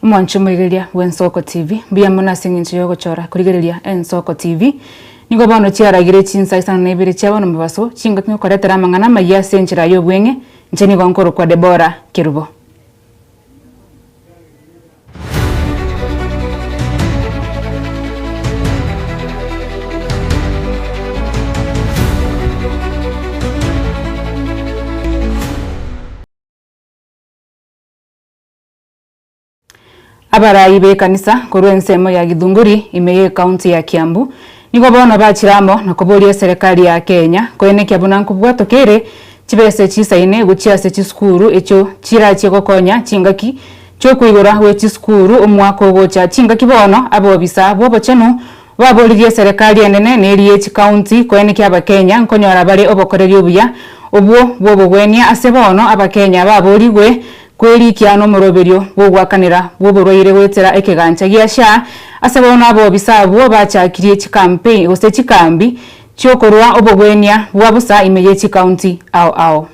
Omwanche omoigereria bw'Ensoko TV, mbuya mono ase eng'encho y'ogochora korigereria Ensoko TV. Nigo bono chiaragire chinsa isano na ibere chia bono mobaso, chingaki ngokoretera amang'ana amayia ase enchera y'obweng'e, inche nigo nkorokwa Debora Kerubo. Abarai b'ekanisa korwa ensemo ya Githunguri ime y'ecounty ya Kiambu nigo bono bachire amo na koboria eserekari ya Kenya koenekia buna nkobwatoka ere chibesa chisaine gochia ase chisukuru echio chirachie gokonya chingaki chiokoigora gwe chisukuru omwaka ogocha chingaki bono abobisa bw'obochenu Baboririe eserekari enene na eria ye chikaunti koenekia Abakenya nkonyora bare obokoreri obuya obwo bw'obogwenia ase bono Abakenya baborigwe kwerikia nomoroberio bw'ogoakanera bw'oborwaire goetera ekegancha gia SHA ase bono abobisa abwo bachakirie chikampeini gose chikambi chiokorwa obogwenia bwa bosa ime ye chikaunti ao ao.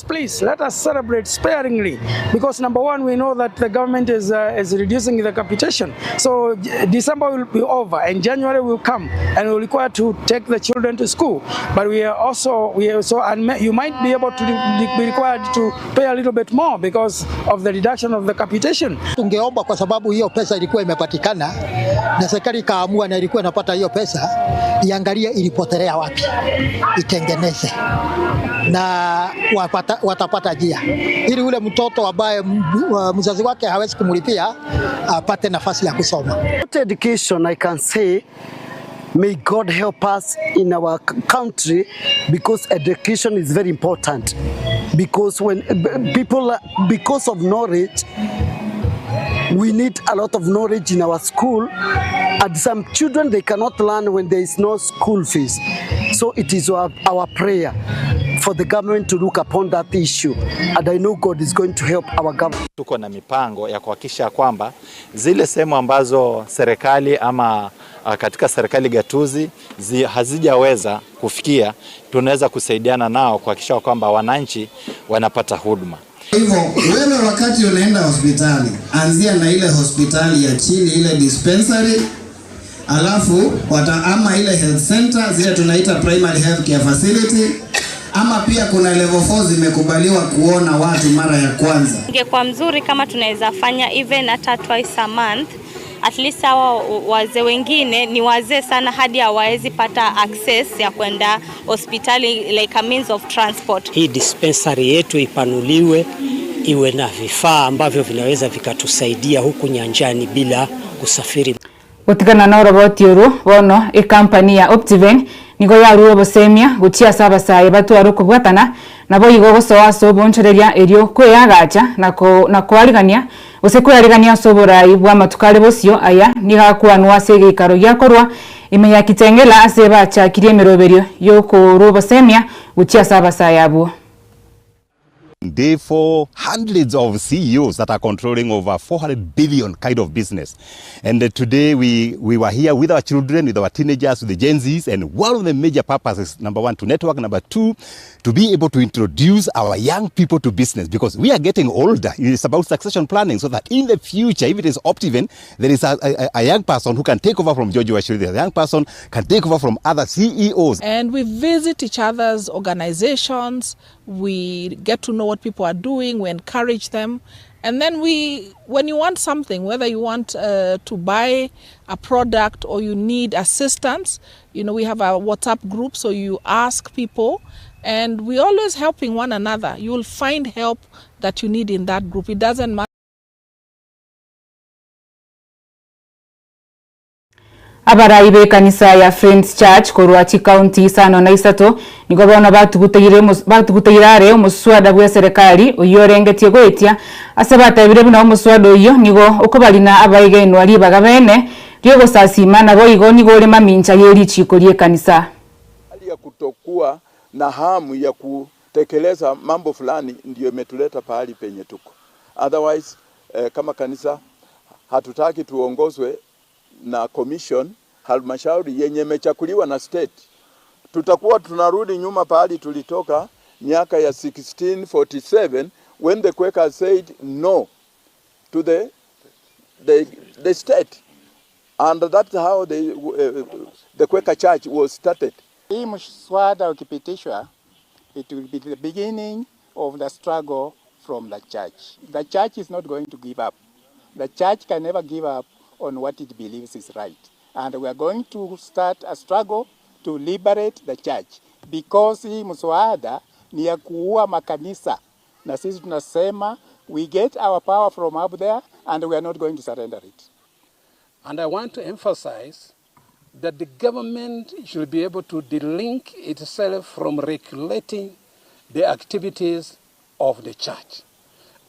Please let us celebrate sparingly because number one we know that the government is, uh, is reducing the capitation so December will be over and January will come and we will require to take the children to school but we are also we are so and you might be able to be required to pay a little bit more because of the reduction of the capitation. Tungeomba kwa sababu hiyo pesa ilikuwa imepatikana na serikali ikaamua na ilikuwa inapata hiyo pesa, iangalie ilipotelea wapi, itengeneze na wapata, watapata njia ili ule mtoto ambaye mzazi wake hawezi kumlipia apate nafasi ya kusoma. Education, I can say may God help us in our country because education is very important because when people because of knowledge we need a lot of knowledge in our school and some children they cannot learn when there is no school fees so it is our, our prayer for the government to look upon that issue and I know God is going to help our government. Tuko na mipango ya kuhakikisha kwamba zile sehemu ambazo serikali ama katika serikali gatuzi zi, hazijaweza kufikia, tunaweza kusaidiana nao kuhakikisha kwamba wananchi wanapata huduma. Hivyo wewe wakati unaenda hospitali, anzia na ile hospitali ya chini, ile dispensary, alafu wata ama ile health center zile tunaita primary health care facility, ama pia kuna level 4 zimekubaliwa kuona watu mara ya kwanza. Ingekuwa mzuri kama tunaweza fanya even hata twice a month at least hawa wazee wengine ni wazee sana hadi hawawezi pata access ya kwenda hospitali like a means of transport. Hii dispensary yetu ipanuliwe iwe na vifaa ambavyo vinaweza vikatusaidia huku nyanjani bila kusafiri. Gotigana na oroboti orwo, bono ekampani ya Optiven nigo yarure obosemia gochia ase abasae batware okobwatana naboigo gosoa ase obonchoreria erio kweagacha na koarigania gose kwearigania ase oborai bwa amatuko are bosio aya nigo akwanwa ase egeikaro giakorwa ime ya Kitengela ase bachakirie emeroberio yokorwa obosemia gochia ase abasae abwo. Day for hundreds of CEOs that are controlling over 400 billion kind of business. And today we, we were here with our children, with our teenagers, with the Gen Zs, and one of the major purposes, number one, to network, number two, to be able to introduce our young people to business because we are getting older. It's about succession planning so that in the future, if it is Optiven, there is a, a, a young person who can take over from George Wachiuri, a young person can take over from other CEOs. And we visit each other's organizations, we get to know what people are doing, we encourage them. And then we, when you want something, whether you want to buy a product or you need assistance, you know, we have a WhatsApp group, so you ask people, and we're always helping one another. You will find help that you need in that group. It doesn't matter. Abarai b'ekanisa ya Friends Church korwa chikaunti isano na isato nigo bono batuguteire batuguteire are omoswada bw'eserekari oyio orengetie goetia ase batebire buna omoswada oyio nigo okobarina abaigenwa ribaga bene riogosasima naboigo nigo ore mamincha ye richiko ri'ekanisa. Hali ya kutokuwa na hamu ya kutekeleza mambo fulani ndio imetuleta pahali penye tuko. Otherwise, eh, kama kanisa hatutaki tuongozwe na commission halmashauri yenye imechaguliwa na state. Tutakuwa tunarudi nyuma pahali tulitoka miaka ya 1647 when the Quakers said no to the the, the state and that's how the, uh, the Quaker Church was started. Hii mswada ukipitishwa, it will be the beginning of the struggle from the church. The church is not going to give up. The church can never give up on what it believes is right. And we are going to start a struggle to liberate the church because hii mswada ni ya kuua makanisa, na sisi tunasema we get our power from up there and we are not going to surrender it. And I want to emphasize that the government should be able to delink itself from regulating the activities of the church.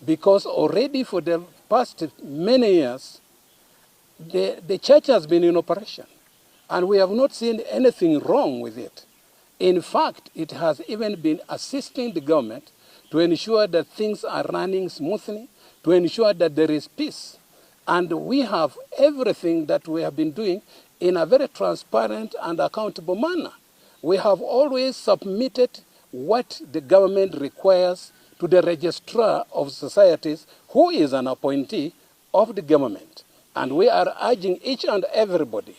Because already for the past many years, the, the church has been in operation and we have not seen anything wrong with it. In fact, it has even been assisting the government to ensure that things are running smoothly, to ensure that there is peace. And we have everything that we have been doing in a very transparent and accountable manner. We have always submitted what the government requires to the registrar of societies, who is an appointee of the government. And we are urging each and everybody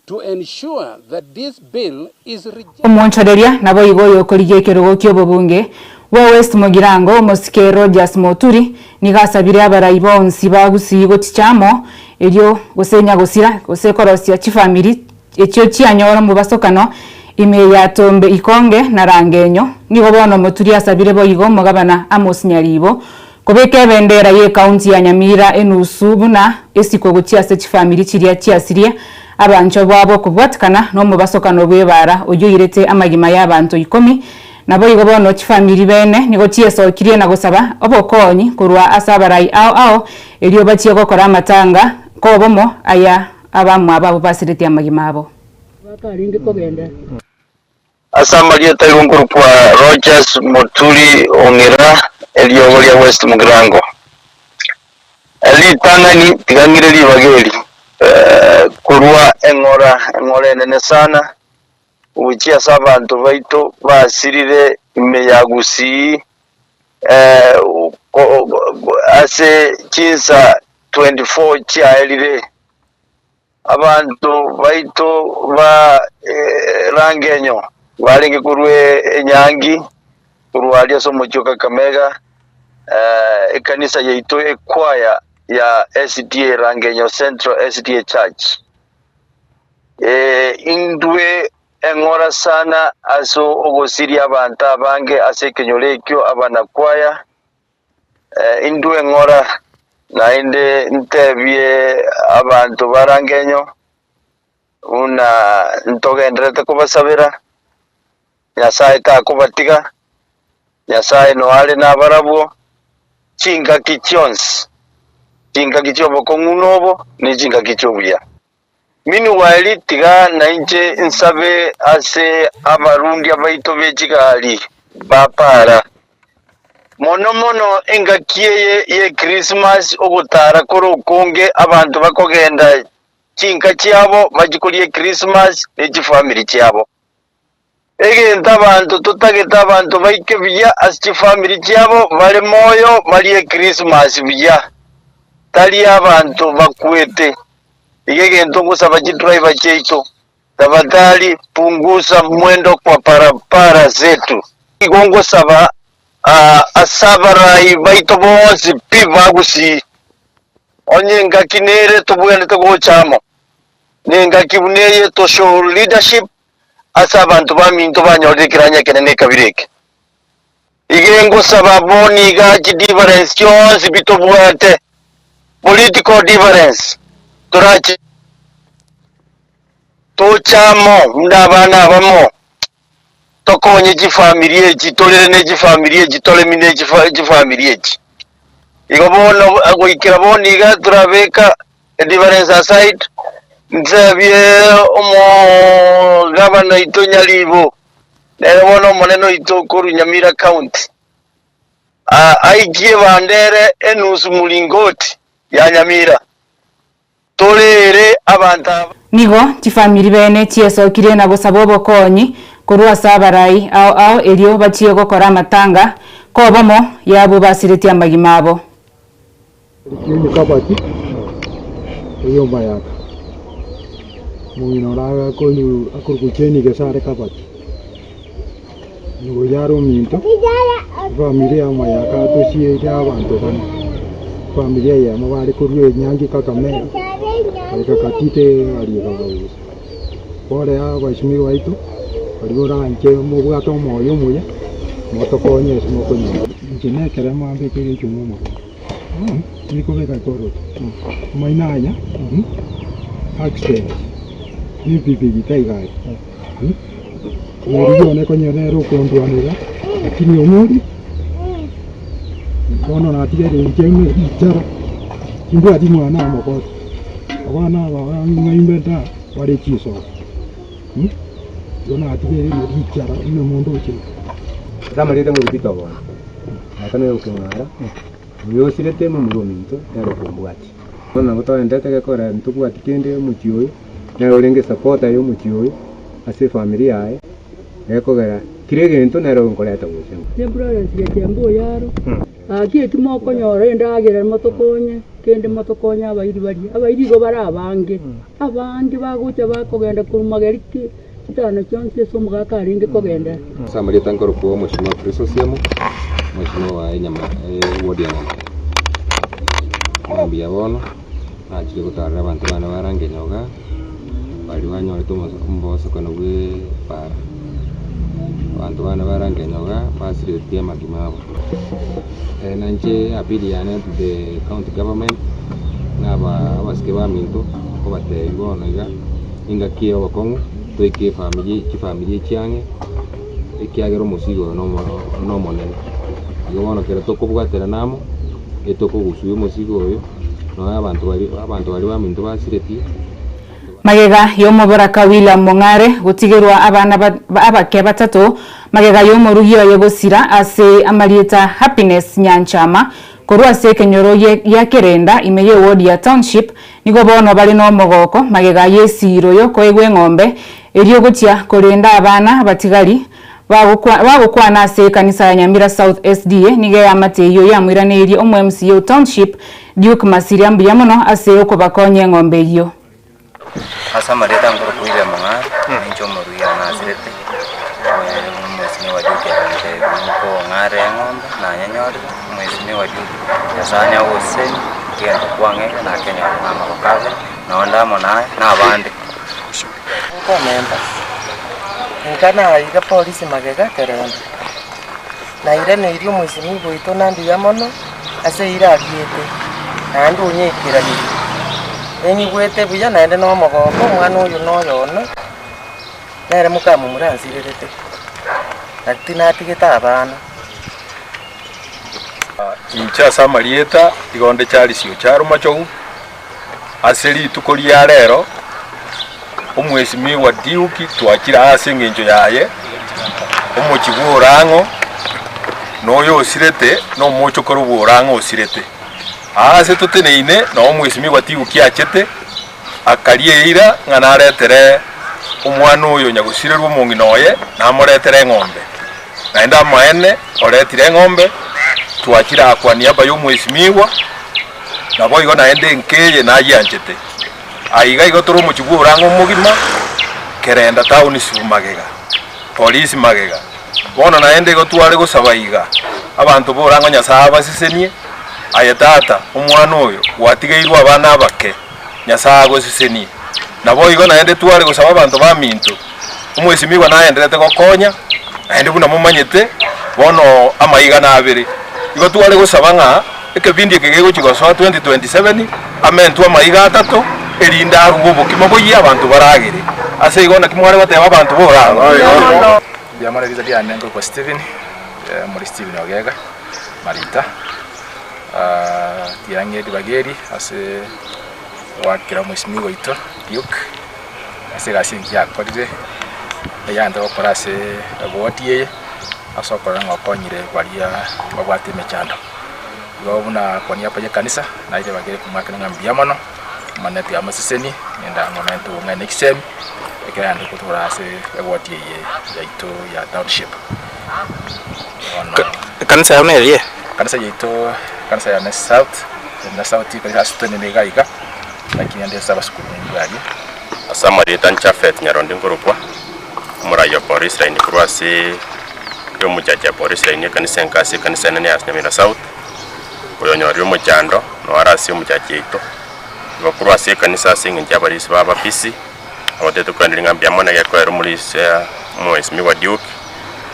to ensure that this bill is rejected. Omoonchoreria naboigo oyokorigia ekerogo ki'obobunge bwa West Mugirango, omosike Rodgers Moturi, nigo asabire abarai bonsi ba Gusii gochicha amo erio gose nyagosira gose korosia chifamiri echio chianyora omobasokano ime ya Tombe Ikonge na Rangenyo. Nigo bono Moturi asabire boigo omogabana Amos Nyaribo kobeka ebendera y'ecounty ya Nyamira enusu buna esiko gochia ase chifamiri chiria chiasirie abanchwa bwabo kobwatikana nomobasokano bw'ebaara oyio oirete amagima y'abanto ikomi. Naboigo bono chifamiri bene nigo chiesokirie na gosaba obokonyi korwa ase abarai ao ao erio bachie gokora amatanga kobomo aya abamwabo abwo basiretie amagima abo. Ase amarieta airwe nkorokwa Rogers Moturi Ong'era, eriogo ria West Mugirango. Ritang'ani tiga ng'ire ribaga eri korwa eng'ora, eng'ora enene sana, gochia ase abanto baito basirire ime ya Gusii ase chinsa 24 chiaerire. Abanto baito ba Rangenyo barenge korwa enyangi korwa aria ase omochie o Kakamega, ekanisa yaito ekwaya ya SDA Rangenyo Central SDA Church. Intwe eng'ora sana ase ogosiria abanto abange ase ekenyoro ekio abanakwaya, Intwe ng'ora, naende ntebie abanto ba Rangenyo buna ntogendererete kobasabera, Nyasae takobatiga, Nyasae noare are nabarabwo chingaki chionsi, chingaki chi'obokong'u nobo, ne chingaki chi'obuya. Meanwhile tiga nainche nsabe ase abarundia baito be chigari ba para. Mono mono engaki eye ye Christmas ogotara kore okonge abanto bakogenda chinka chiabo bachie koria echristmas ne chifamiri chiabo. Egento abanto totagete abanto baike buya ase chifamiri chiabo bare moyo barie Christmas buya tari abanto bakwete. Iga egento ngosaba chidriver chiaito tafadhali punguza mwendo kwa barabara zetu. Igo ngosaba ase abarai baito bonsi pi ba Gusii onye engaki nere tobwenerete gocha amo nengaki buna eye to show leadership ase abanto baminto banyorire ekeranya ekenene ekabira eke. Iga engosaba bono iga chidifference chionsi pi tobwate, political difference, torache toche amo buna abana abamo, tokonye chifamiri echi, torere ne chifamiri echi, toremi ne chifamiri echi. Igo bono goikera bono iga torabeka Difference aside, nsabie omogabana oito Nyaribo, nere bono omonene oito korwa Nyamira County, aikie ebandera enusu mlingoti ya Nyamira, torere abanto aba. Nigo chifamiri bene chiesokirie na gosaba obokonyi korwa ase abarai ao ao erio bachie gokora amatanga kobomo y'abwo basiretie amagima abo. Oyo Mayaka, omong'ina ore akorokwa Jane Gesare Kabati, nigo oyio are ominto, efamiri ya Mayaka atosiete abanto bane, efamiri eyemo bare korwa enyangi Kakamega, goika Katito aria Kabagusa. Bono abasimiwa baito, baria oranche mobwate omoyo omuya, motokonye ase mokonyora. Inche nekerema mbeke egechuma omogondo, nikobeka ekoroto, amaino aya accident, epikipiki taigari, omorwani one konya nere okondwanera, lakini omori, bono natigaire inche richara, timbwati mwana omogotu. Abana aba ng'aimbe nda bare chisoro, igo natigaire ne richara buna omonto ochire. Ase amarieta ng'o Peter bono, tata nere okong'ara, oyo osirete momura ominto nere okombwatia. Bono nabo toendete gekogera ntobwati kende omochie oyo, nere orenge esapota ya omochie oyo ase efamiri yaye, gekogera kera egento nere okoreta gocha. Ne Florence Gechemba oyaro. Gaki eki mokonyora endagera motokonye, kende motokonye abairi baria. Abairi igo bare abange, abange bagocha bakogenda korwa mageri ki chitano chionsi ase omogaka arenge kogenda. Ase amarieta nkorokwa Omweshimiwa Chris Osiemo, Omweshimiwa wa enyama eward ya Nyamira. Mambia bono, nachire gotarera abanto bane ba Rangenyo igaa, baria banyorete omobosokano bwe ebara. Abanto bane ba Rangenyo igaa, basiretie amagima abo. Na inche appeal yane to the county government, na aba abasike baminto, nkobatebia bono iga, engaki eye obokong'u, toike efamiri chifamiri echi ang'e, ekiagera omosigo oyo nomo nomonene. Igo bono ekero tokobwaterana amo, etokogusua omosigo oyo, nonya abanto baria abanto baria baminto basiretie. Magega y'omoboraka William Mong'are gotigerwa abana abake batato magega y'omorugi oye gosira ase amarieta Happiness Nyanchama korwa ase ekenyoro gia Kerenda ime y'eward ya Township nigo bono bare nomogoko magega y'esiiro y'okoegwa eng'ombe erio gochia korenda abana abatigari bagokwana ase ekanisa ya Nyamira South SDA nigo eamate eyio yamoiraneirie omo MCA o Township Duke Masiria mbuya mono ase okobakonya eng'ombe eyio. Ase amarieta nkorokwa William Ong'are, ninche omoruya o Nazareti, omwesimi wa Duke agantebia nkong'are eng'ombe nanyenyorire, omwesimi wa Duke Nyasaye onye agoseseni, egento kwang'eire nakenyore na amaboko abere, nonde amo naye na abande. Nkomenta, inka naira polisi magega kerende, Nairaneirie omoisinigwa oito na mbuya mono ase eira ariete, naende onyekeranirie. Ninyigwete buya naende nomogooko, omwana oyo noyo one, nere mokamomura ansirerete, na tinatigete abana. Inche ase amarieta igo nde Charles Ocharo Machogu, ase rituko ria rero omwesimigwa Duke twachire aa ase engencho yaye, omochie bw'orang'o na oyo osirete na omochokoro bw'orang'o osirete. Aa ase toteneine noo omwesimigwa Duke achete, akaria eira ng'a naretere omwana oyo nyagosirerwa omong'ina oye, namoretere eng'ombe. Naende amaene oretire eng'ombe, twachire aa kwa niaba y'omwesimigwa, Naboigo naende enka eye nayianchete. Aiga igo tore omochie bw'orang'o omogima, kerenda town sibu magega, polisi magega. Bono naende igo tware gosaba iga, abanto b'orang'o Nyasae abasesenie, aye tata, omwana oyo, gwatigeirwe abana abake, Nyasae agosesenie. Naboigo naende tware gosaba abanto baminto, omwesimigwa naenderete gokonya, naende buna momanyete, bono amaiga nabere. Igo tware gosaba ng'a ekebindi eke gegochia gosoa 2027, amentwe amaiga atato, erinde aruge obokima boyie abanto baragere. Ase igo naki mware goteba abanto boragwe. Mbuya mono erieta riane nkorokwa Stephen, omori Stephen Ogega Marita, tiang'e ribaga eri ase goakera omwesimigwa oito Duke. Ase egasi engiya akorire, eyante gokora ase ewodi eye, ase okorora ng'a okonyire baria babwate emechando. Igo buna kwa niaba y'ekanisa, naire bagere komwakera ng'a mbuya mono, Omonene tiga amosesenie, naende amomente obong'aini na chisemi, ekero aande gotora ase ewodi eye yaito ya township. Bono Ekanisa yao neriye? Ekanisa yaito, ekanisa ya Mesa South, Mesa South ase totenene iga iga. Naki ande ase abasukuru baino aria. Ase amarieta Japhet Nyarondi nkorokwa, omorai o Police Line korwa ase omochache ya Police Line ekanisa enka ase ekanisa enene ya Nyamira South, oyonyorire omochando noo are ase omochache yaito. Igo korwa ase ekanisa ase eng'encho y'abarisia ba abapisi, abatete koenderia ng'a mbuya mono egekoera omorisia omwesimigwa Duke,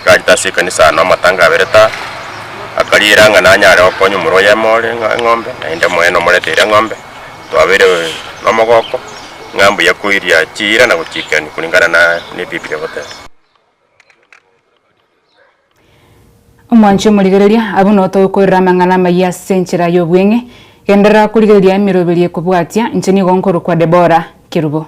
Gachete ase ekanisa ano amatanga aberete aa, akariera ng'a nanyare gokonya omorwa oyemo ore eng'ombe, naende omonene omoreteire eng'ombe, twabeire nomogoko, ng'a mbuya koiria chiira na gochiikerania kulingana na na Ebibilia egoteba. Omwanchi omorigereria, abwo noo togokorera amang'ana amayia ase enchera y'obweng'e, genderera korigereria emeroberi ekobwatia, inche nigo nkorokwa Debora, Kerubo.